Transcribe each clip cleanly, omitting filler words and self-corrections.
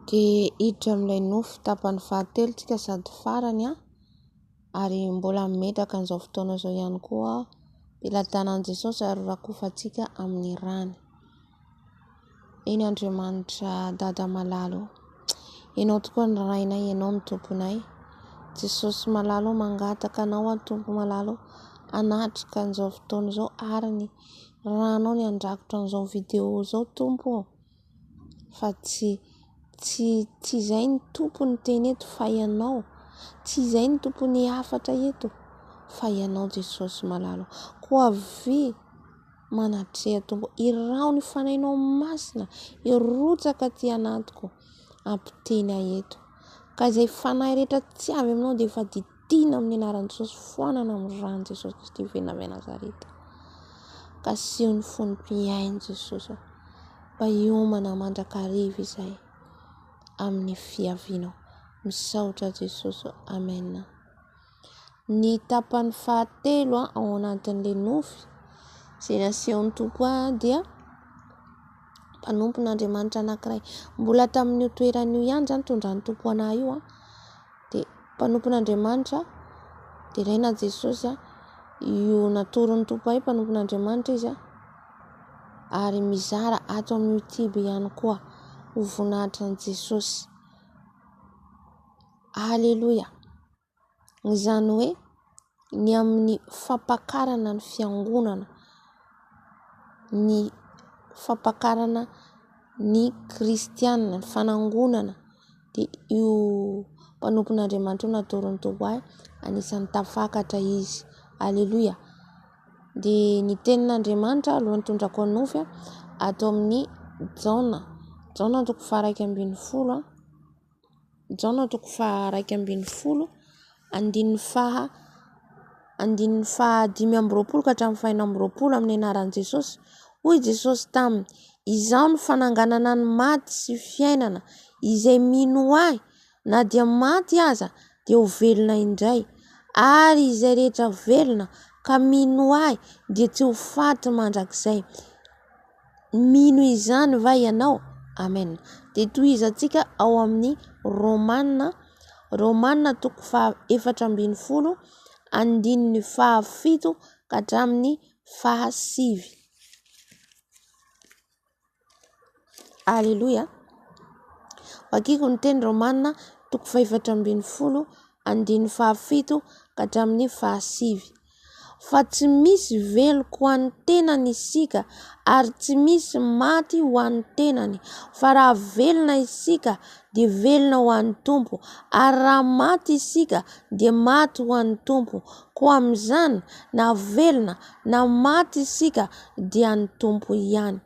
Dia hiditra amin'ilay nofy tapany fahatelo tsika sady farany an, ary mbola mametraka an'izao fotoana izao ihany koa am-pelatanan'i Jesosy ary horakofantsika amin'ny rany. Eny Andriamanitra Dada malala ô, Ianao tokoa ny Rainay, Ianao no Tomponay. Jesosy malala ô, mangataka Anao aho Tompo malala ô, hanatrika an'izao fotoana izao ary ny ranao ny handrakotra an'izao video izao Tompo ô. Fa tsy tsy tsy izay ny Tompo niteny eto fa Ianao, tsy izay ny Tompon'ny hafatra eto fa Ianao Jesosy malala ô. Koa avia Manatreha Tompo, iraho ny Fanahinao Masina hirotsaka aty anatiko hampiteny ahy eto. Ka izay fanahy rehetra tsy avy aminao dia efa didiana amin'ny anaran'i Jesosy, foanana amin'ny ran'i Jesosy Kristy velona avy any Nazareta. Kasiho ny fon'ny mpihaino Jesosy ô, mba hiomana mandrakariva izay amin'ny fiavianao. Misaotra Jesosy ô. Amen. Ny tapany fahatelo ao anatin'ilay nofy izay nasehon'ny Tompo ahy dia mpanompon'Andriamanitra anankiray. Mbola tamin'io toerana io ihany izany nitondran'ny Tompo anah io dia mpanompon'Andriamanitra deraina Jesosy io natoron'ny Tompo ahy mpanompon'Andriamanitra izy ary mizara ato amin'ny youtube ihany koa ho voninahitran'i Jesosy. Aleloia! Izany hoe ny amin'ny fampakarana ny fiangonana, ny fampakarana ny kristiana, ny fanangonana dia io mpanompon'Andriamanitra io natoron'ny Tompo ahy, anisan'ny tafakatra izy. Aleloia! Dia ny tenin'Andriamanitra alohan'ny hitondrako an'i Nofy ato amin'ny Jaona, Jaona toko faha-11. Jaona toko faha-11, andininy faha andininy faha-25 ka hatramin'ny faha-26 amin'ny anaran'i Jesosy. Hoy Jesosy taminy, Izaho no fananganana ny maty sy fiainana, izay mino ahy, na dia maty aza, dia ho velona indray. Ary izay rehetra velona ka mino ahy dia tsy ho faty mandrakizay. Mino izany va ianao? Amen. Dia tohizantsika ao amin'ny Romana, Romana toko faha 14, andininy faha 7 ka hatramin'ny faha 9. Aleloia. Vakiko ny teny Romana toko faha 14, andininy faha 7 ka hatramin'ny faha 9. Fa tsy misy veloko ho an'ny tenany isika, ary tsy misy maty ho an'ny tenany. Fa raha velona isika, dia velona ho an'ny Tompo, ary raha maty isika, dia maty ho an'ny Tompo. Koa amin'izany, na velona na maty isika, dia an'ny Tompo ihany.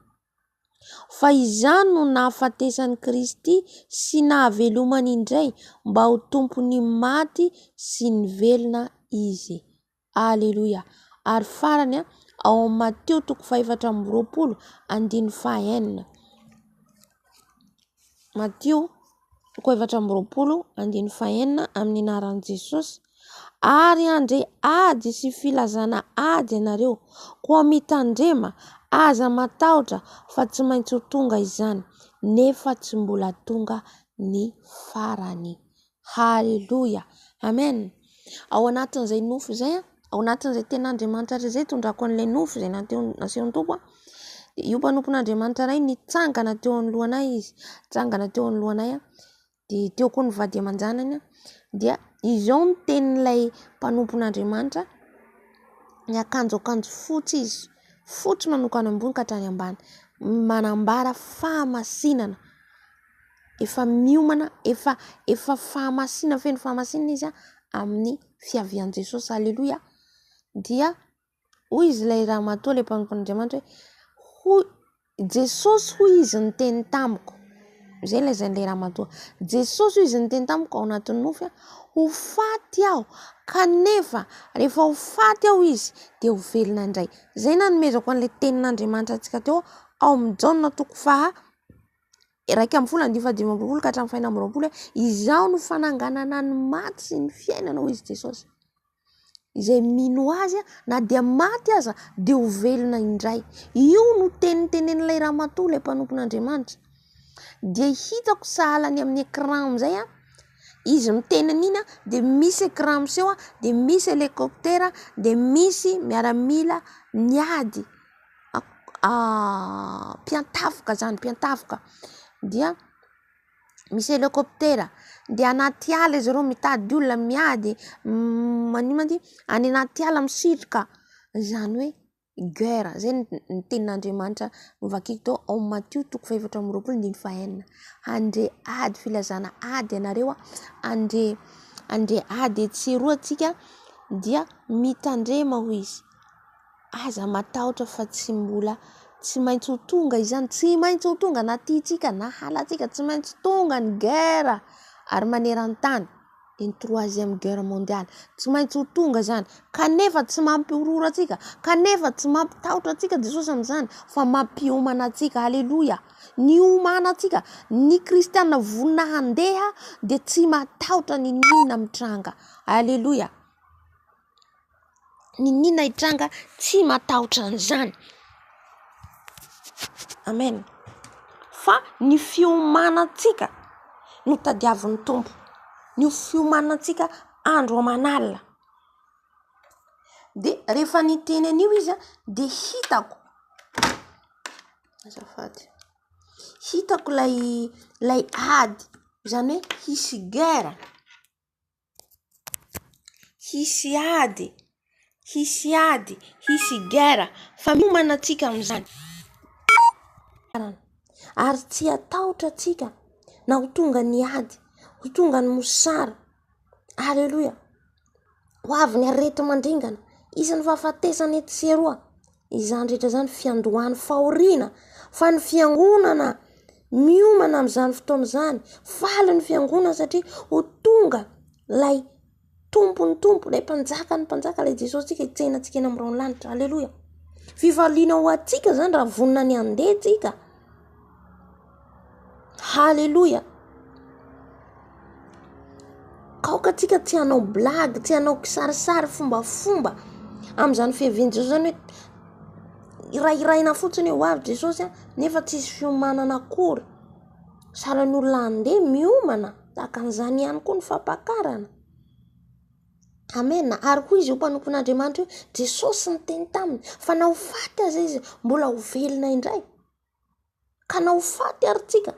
Fa izany no nahafatesan'i Kristy sy nahavelomany indray mba ho Tompon'ny maty sy ny velona Izy. Aleloia! Ary farany, ao amin'ny Matio toko faha-24 andininy faha-enina. Matio toko 24 andininy faha-enina amin'ny anaran'i Jesosy. Ary handre ady sy filazana ady ianareo, koa mitandrema, aza matahotra fa tsy maintsy ho tonga izany, nefa tsy mbola tonga ny farany. Haleloia! Amen! Ao anatin'izay nofy izay, ao anatin'izay tenin'Andriamanitra rehetra izay, itondrako an'ilay nofy izay nasehon'ny Tompo, dia io mpanompon'Andriamanitra iray nitsangana teo anoloanay izy, nitsangana teo anoloanay, dia teo koa ny vady aman-janany, dia izao ny tenin'ilay mpanompon'Andriamanitra, niakanjo akanjo fotsy izy, fotsy manomboka any ambony ka hatrany ambany, manambara fahamasinana. Efa miomana, efa efa fahamasinana, feno fahamasinana izy amin'ny fiavian'i Jesosy. Aleloia. Dia hoy izy ilay ramatoa ilay mpanompon'Andriamanitra hoe hoy Jesosy hoy izy niteny tamiko. Izay lazain'ilay ramatoa. Jesosy hoy izy niteny tamiko ao anatin'ny nofy ho faty aho kanefa rehefa ho faty aho izy dia ho velona indray. Izay nanomezako an'ilay tenin'Andriamanitra antsika teo ao amin'ny Jaona toko faha 11 andininy faha-25 ka hatramin'ny faha-26 hoe izaho no fananganana ny maty sy ny fiainana hoy izy Jesosy. Izay mino azy na dia maty aza dia ho velona indray. Io no teny tenenin'ilay ramatoa ilay mpanompon'Andriamanitra. Dia hitako sahala ny amin'ny écran amin'izay an, izy miteny an'iny an, dia misy écran miseho an, dia misy hélicoptère, dia misy miaramila miady, mpiantafika zany, mpiantafika. Dia misy hélicoptère, dia anaty ala izy ireo mitady olona miady, manino ma ty, any anaty ala misitrika, izany hoe guerre, zay ny tenin'Andriamanitra novakiko teo ao Matio toko faha-24 andininy faha-6. Handre ady, filazana ady ianareo, handre, handre ady etsy sy eroa tsika, dia mitandrema hoy izy. Aza matahotra fa tsy mbola, tsy maintsy ho tonga izany, tsy maintsy ho tonga na tiantsika na halantsika, tsy maintsy tonga ny guerre ary maneran-tany. Ny troisième guerre mondiale, tsy maintsy ho tonga izany, kanefa tsy mampihorohoro antsika, kanefa tsy mampitahotra antsika Jesosy amin'izany fa mampiomana antsika, aleloia, ny omana antsika, ny kristiana vonona handeha dia tsy matahotra n'inon'inona mitranga, aleloia. Niniana hitranga tsy matahotra an'izany. Amen. Fa ny fiomanantsika no tadiavin'ny Tompo. Ny fiomanantsika andro aman'alina. Dia rehefa niteny an'io izy dia hitako, azafady, hitako ilay ilay ady, izany hoe hisy guerre. Hisy ady, hisy ady, hisy guerre fa miomana antsika amin'izany. Ary tsy hatahotra antsika na ho tonga ny ady, ho tonga ny mosara. Aleloia. Ho avy ny areti-mandringana, hisy ny fahafatesana etsy sy eroa. Izany rehetra izany fiandohan'ny fahoriana fa ny fiangonana miomana amin'izany fotoana izany. Faly ny fiangonana satria ho tonga ilay Tompon'ny Tompo, ilay Mpanjakan'ny Mpanjaka, ilay Jesosy-tsika hitsena antsika eny amin'ny rahon'ny lanitra. Aleloia. Fifaliana ho antsika izany raha vonona ny handeha tsika. Haleloia. Aoka tsika tsy hanao blague, tsy hanao kisarisary fombafomba amin'izany fiavian'i Jesosy izany hoe hirahiraina fotsiny hoe ho avy Jesosy nefa tsisy fiomanana akory. Sahala ny olona handeha miomana, tahaka an'izany ihany koa ny fampakarana. Amena. Ary hoy izy io mpanompon'Andriamanitra io, Jesosy niteny taminy fa na ho faty aza izy mbola ho velona indray. Ka na ho faty ary tsika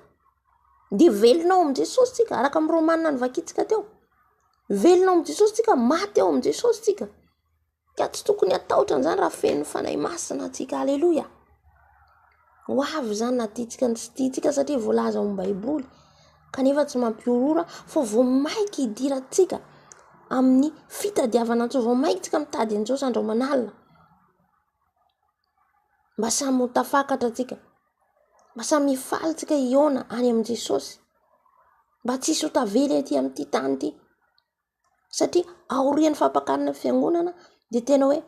dia velona ao amin'i Jesosy tsika, araka amin'ny Romana novakintsika teo. Velona ao amin'i Jesosy tsika, maty ao amin'i Jesosy tsika. Ka tsy tokony hatahotra an'izany raha feno Fanahy Masina antsika. Aleloia. Ho avy izany na tiantsika na tsy tiantsika satria voalaza ao amin'ny Baiboly. Kanefa tsy mampihorohoro fa vao mainka hidirantsika amin'ny fitadiavana an'i Jesosy, vao mainka tsika mitady an'i Jesosy andro aman'alina. Mba samy ho tafakatra antsika, mba samy hifaly tsika hihaona any amin'i Jesosy, mba tsy hisy ho tavela ety amin'ity tany ity, satria aorian'ny fampakarana ny fiangonana dia tena hoe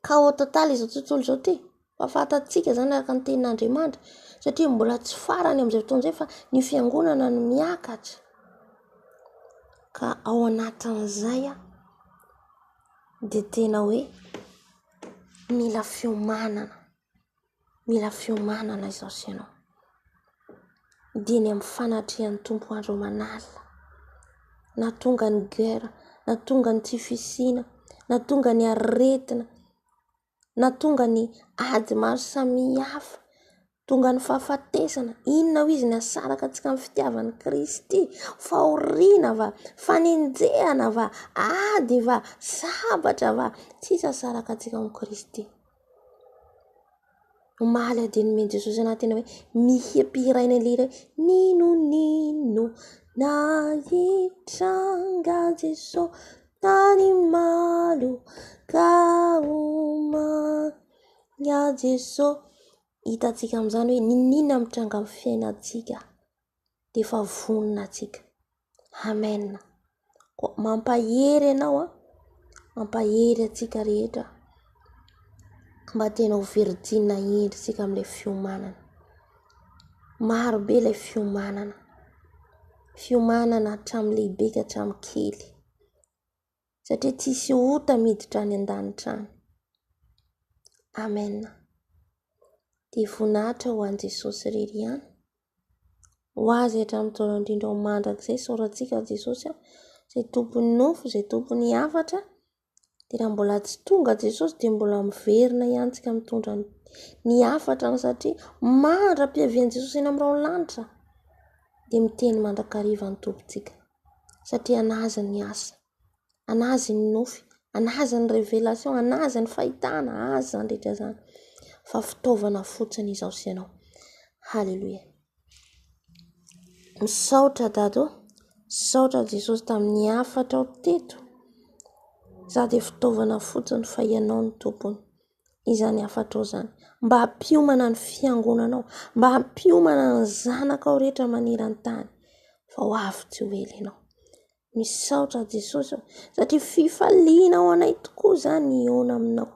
chaos total izao tontolo izao ity, fa fantatsika izany araka ny tenin'Andriamanitra, satria mbola tsy farany amin'izay fotoana izay fa ny fiangonana no miakatra, ka ao anatin'izay dia tena hoe mila fiomanana, mila fiomanana izaho sy ianao. Dia ny amin'ny fanatrehan'ny Tompo andro aman'alina, na tonga ny guerre, na tonga ny tsy fisiana, na tonga ny aretina, na tonga ny ady maro samihafa, tonga ny fahafatesana, inona hoy izy ny hahasaraka antsika amin'ny fitiavan'i Kristy? Fahoriana va? Fanenjehana va? Ady va? Sabatra va? Tsisy hahasaraka antsika amin'i Kristy. Omaly aho dia nomen'i Jesosy anahy tena hoe mihiam-pihiraina ilay hira hoe nino nino na hitranga Jesosy tany malo ka omanga Jesosy. Hitantsika amin'izany hoe n'inon'inona mitranga amin'ny fiainantsika dia efa vonona antsika. Amen. Koa mampahery anao aho, mampahery antsika rehetra mba tena ho virjina hendry isika amin'ilay fiomanana. Maro be ilay fiomanana. Fiomanana hatramin'ny lehibe ka hatramin'ny kely. Satria tsisy ota miditra any an-danitra any. Amen. Dia voninahitra ho an'i Jesosy irery ihany. Ho azy hatramin'ny taona indrindra ho mandrakizay. Isaorantsika Jesosy izay tompon'ny nofy, izay tompon'ny hafatra. Dia raha mbola tsy tonga Jesosy dia mbola miverina ihany tsika mitondra ny hafatra satria mandra-piavian'i Jesosy eny amin'ny rahon'ny lanitra dia miteny mandrakariva ny Tompontsika satria an'Azy ny asa, an'Azy ny nofy, an'Azy ny révélation, an'Azy ny fahitana, Azy izany rehetra izany fa fitaovana fotsiny izaho sy ianao. Haleloia. Misaotra Dada ô, misaotra Jesosy tamin'ny hafatrao teto. Za dia fitaovana fotsiny fa ianao no tompony. Izany hafatrao izany. Mba hampiomana ny fiangonanao, mba hampiomana ny zanakao rehetra maneran-tany fa ho avy tsy ho ela ianao. Misaotra Jesosy ô, satria fifaliana ho anay tokoa izany hihaona aminao.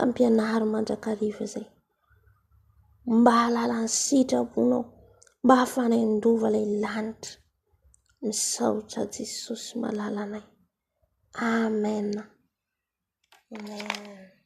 Ampianaro mandrakariva izay. Mba hahalala ny sitraponao, mba hahafahanay handova ilay lanitra. Misaotra Jesosy malalanay. Amen. Amen.